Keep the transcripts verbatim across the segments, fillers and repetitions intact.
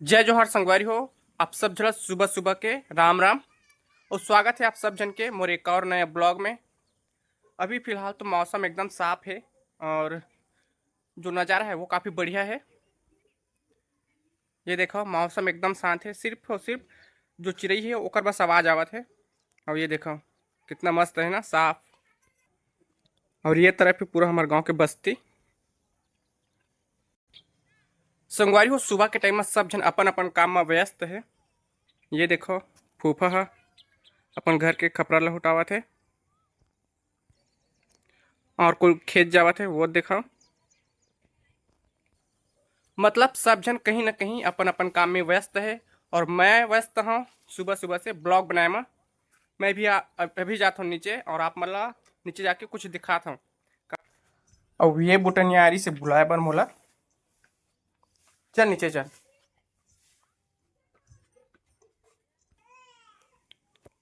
जय जोहार संगवारी हो, आप सब झन ला सुबह सुबह के राम राम और स्वागत है आप सब झन के मोर एक और नया ब्लॉग में। अभी फिलहाल तो मौसम एकदम साफ है और जो नज़ारा है वो काफ़ी बढ़िया है। ये देखो, मौसम एकदम शांत है, सिर्फ और सिर्फ जो चिड़ई है ओकर बस आवाज़ आवत है। और ये देखो, कितना मस्त है ना, साफ। और ये तरफ भी पूरा हमारे गांव के बस्ती। संगवारी हो, सुबह के टाइम में सब झन अपन अपन काम में व्यस्त है। ये देखो, फूफा ह अपन घर के खपरा लहुटावत है और कोई खेत जावत है, वो देखो। मतलब, सब झन कहीं ना कहीं अपन अपन काम में व्यस्त है और मैं व्यस्त हूँ सुबह सुबह से ब्लॉग बनाए में। मैं भी आ, अभी जात हूँ नीचे और आप मन ला नीचे जाके कुछ दिखात हूँ। अब ये बुटनियारी से बुलाए बर मोला। चल नीचे चल।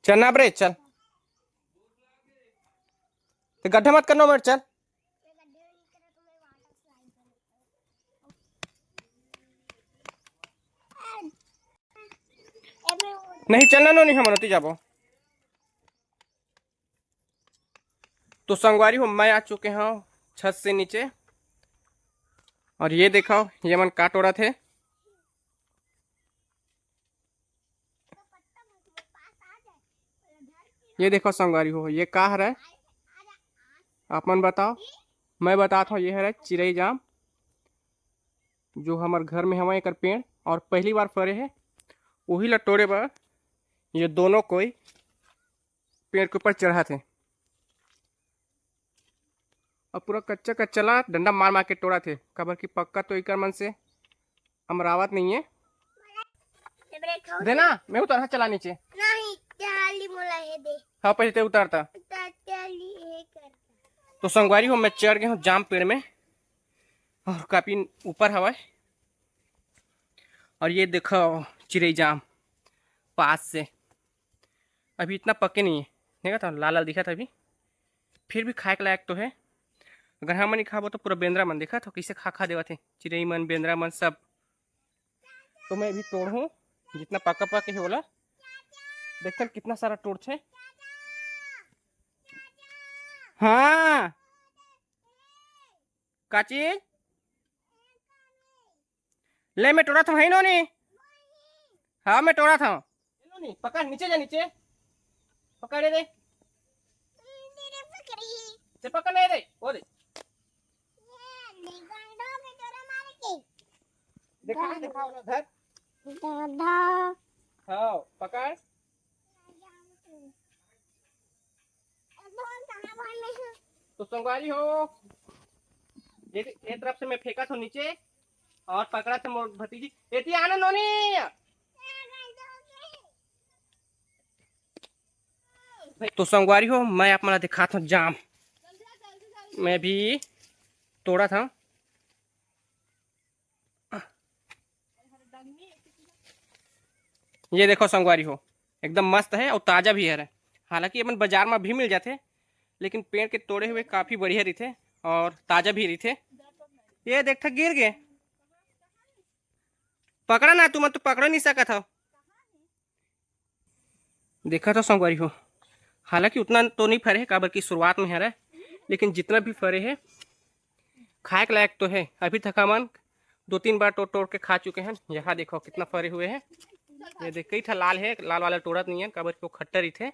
चल ना बरे, चल। ते गड्ढा मत करना मेरे, चल। नहीं चलना नोनी, हम नती जाबो। तो संगवारी हो, मैं आ चुके हूँ छत से नीचे और ये देखो, ये मन का टोरत हे। ये देखो संगवारी हो, ये का हरे, आप मन बताओ। मैं बतात हूँ, ये हरे चिरई जाम, जो हमर घर में हवय एकर पेड़ और पहली बार फरे हे, वही ला टोरे बर ये दोनों कोई पेड़ के ऊपर चढ़त हे। और पूरा कच्चा कच्चा ला डंडा मार मार के टोरत हे, काबर कि पक्का तो एकर मन से अमरावत नहीं है। देना, मैं उतार, हाँ, चला नीचे। नहीं, चाली मोला हे दे। हाँ, पहले ते उतारता। उतार, चाली हे कर। तो संगवारी हो, मैं चढ़ गया हूँ जाम पेड़ में और काफी ऊपर हवा है। और ये देखो चिरई जाम पास से, अभी इतना पके नहीं है, देखा था लाल लाल दिखा था अभी, फिर भी खाए के लायक तो है। अगर हम नहीं खाबो तो पूरा बेंदरा मन देखा था कैसे खा खा देवत हे, चिरई मन, बेंदरा मन सब। तो मैं अभी तोड़हूँ जितना पका पके हे ओला, देखते हैं कितना सारा टोड़थे। हाँ, का चीज? ले, मैं टोरत हूँ, है नोनी? हाँ, मैं टोरत हूँ। नोनी, पकड़, नीचे जा, नीचे। पकड़ रे। ते पकड़ नहीं रे, वो दे। देखा, देखा, वो धर। दादा। हाँ, पकड़। तो संगवारी हो, ये, ये तरफ से मैं फेंका था नीचे और पकड़ा था मोर भतीजी। एती आना नोनी। तो संगवारी हो, मैं आप मन ला दिखात हूँ जाम, मैं भी तोड़ा था। ये देखो संगवारी हो, एकदम मस्त है और ताज़ा भी है। हालांकि ये मन बाजार में भी मिल जाते, लेकिन पेड़ के तोड़े हुए काफ़ी बढ़िया रहिथे और ताज़ा भी रहिथे। ये देख, गिर गए, पकड़ा ना, तुमन तो पकड़ नहीं सकत हो। देखा तो संगवारी हो, हालांकि उतना तो नहीं फरे है, काबर की शुरुआत में हरे, लेकिन जितना भी फरे है खाए के लायक तो है। अभी तक हमन दो तीन बार तोड़ तोड़ के खा चुके हैं। यहाँ देखो कितना फरे हुए हैं। ये देख, कई ठा लाल है, लाल वाला टोड़त नहीं है, काबर की वो खट्टा रहिथे।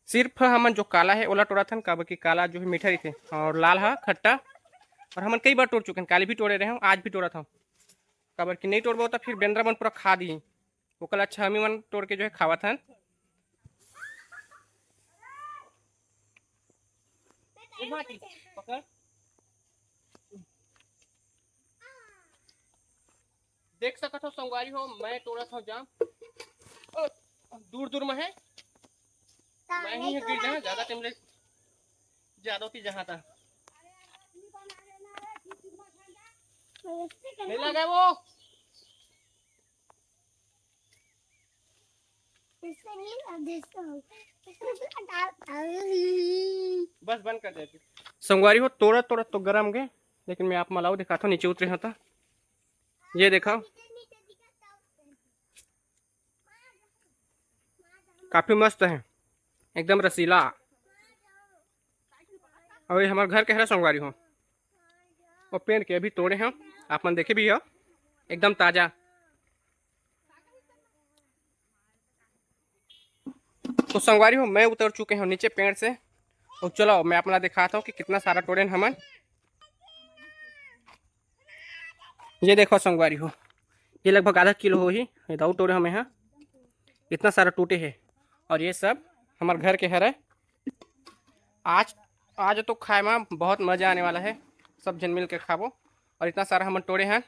सिर्फ हमन जो काला है ओला टोड़त हन, काबर की काला जो है मीठा रहिथे और लाल हा खट्टा। और हमन कई बार तोड़ चुके हैं, काली भी तोड़े रहे हन, आज भी तोड़त हन, काबर की नहीं तोड़बो तो फिर बेंदरा मन पूरा खा दी। ओकर अच्छा हमी मन तोड़ के जो है खावत हन। ए माटी, पकड़। देख सकत हो संगवारी हो, मैं तोड़त हूँ जाम। ओ, दूर दूर में है, मैं ही गिर जाऊँ, ज्यादा टाइम ले, ज्यादा होती जहाँ था। नहीं लगा वो। बस बंद कर देती। संगवारी हो, तोड़ा तोड़ा तो गरम गए, लेकिन मैं आप मन ला दिखाता हूँ, नीचे उतरे होता। ये देखा, काफ़ी मस्त है, एकदम रसीला। और ये हमारे घर के हरा संगवारी हो, वो पेड़ के अभी तोड़े हैं, आप मन देखे भी हो, एकदम ताज़ा। तो संगवारी हो, मैं उतर चुके हूँ नीचे पेड़ से। और चलो, मैं अपना दिखाता हूँ कि कितना सारा टोड़े हमन। ये देखो संगवारी हो, ये लगभग आधा किलो होही, ये दाऊ टोड़े हमें यहाँ, इतना सारा टूटे है। और ये सब हमारे घर के हरे। आज, आज तो खाए में बहुत मज़ा आने वाला है, सब जन मिल के खाबो। और इतना सारा हमन टोड़े हैं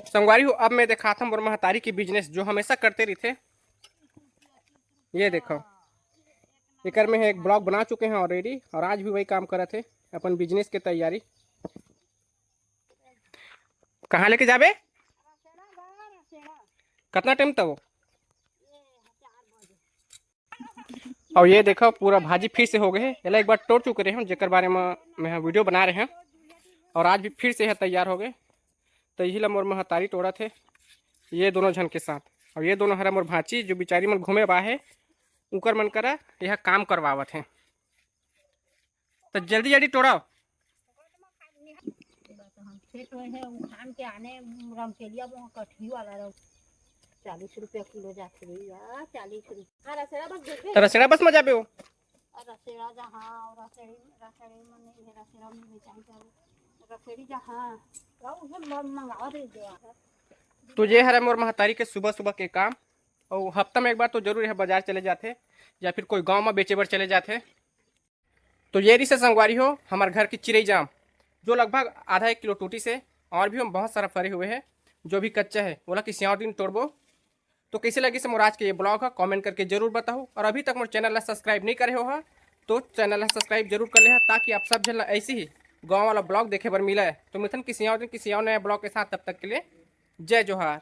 संगवारी हो। अब मैं दिखाता हूँ मोर महतारी की बिजनेस, जो हमेशा करते रहिथे। ये देखो, एकर में एक ब्लॉग बना चुके हैं ऑलरेडी, और आज भी वही काम करत है, अपन बिजनेस के तैयारी। कहाँ लेके जाबे? कतना टाइम तक? और ये देखो, पूरा भाजी फिर से हो गए है। एला एक बार तोड़ चुके रहे हम, जेकर बारे में मैं वीडियो बना रहे हैं, और आज भी फिर से यह तैयार हो गए। तो यही ला मोर महतारी टोड़त है, ये दोनों झन के साथ। और ये दोनों हरा मोर भांची, जो बिचारी मन घूमे बा है, उकर मन करा यह काम करवावत है। तो जल्दी जल्दी टोड़ाओ। हम सेठ हुए हैं, उठान के आने रमकेलिया वो कटही वाला रहो। चालीस रुपया किलो जाथे भैया, चालीस रुपया। हाँ, रसेड़ा बस देखे। तो रसेड़ा बस में जाबे हो? और रसेड़ा जहाँ, और रसेड़ी, रसेड़ी में नहीं है, रसेड़ा में बेचाई जाबे। रसेड़ी जहाँ, तो उसे म-, मंगावा दे दे। तो ये हरे मोर महतारी के सुबह सुबह के काम। और हफ्ता में एक बार तो जरूर यह बाजार चले जाथे, या फिर कोई गांव में बेचे बर चले जाथे। तो ये रिसे संगवारी हो, हमारे घर की चिरई जाम, जो लगभग आधा एक किलो टूटी से, और भी हम बहुत सारा फरे हुए हैं, जो भी कच्चा है, ओला किसी और दिन तोड़बो। तो कैसे लगिस मोर आज के ये ब्लॉग है, कमेंट करके जरूर बताओ। और अभी तक मोर चैनल ला सब्सक्राइब नहीं करे हो हा, तो चैनल ला सब्सक्राइब जरूर कर ले हा, ताकि आप सब झन ला ऐसे ही गाँव वाला ब्लॉग देखे बर मिले। तो मिथन किसी और दिन किसी और नए ब्लॉग के साथ, तब तक के लिए जय जोहार।